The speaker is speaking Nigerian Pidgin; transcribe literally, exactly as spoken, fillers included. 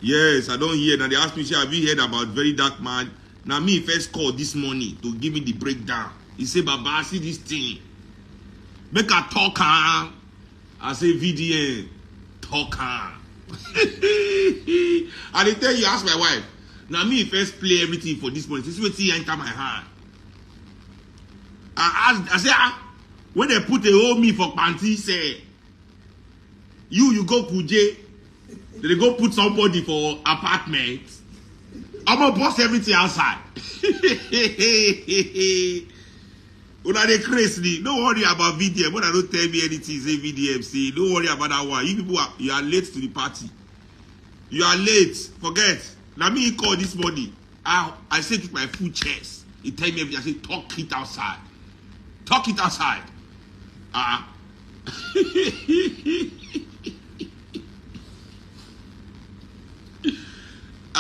Yes, I don't hear. Now they ask me, say, have you heard about Very Dark Man? Now me first call this morning to give me the breakdown. He say, Baba, see this thing. Make I talk am. I say, V D M, talk am. I dey tell you, ask my wife. Now me first play everything for this morning. This wetin enter my hand. I ask, I say, ah, when they put a whole me for panty, say, you, you go Kuje, they go put somebody for apartment. I'm gonna bust everything outside. Una dey craze me. No worry about V D M. When I don't tell me anything, say V D M, say, don't worry about that one. You people, are, you are late to the party. You are late. Forget. Now me call this morning. I, I say with my full chest. He tell me everything. I say, talk it outside. Talk it outside. Ah.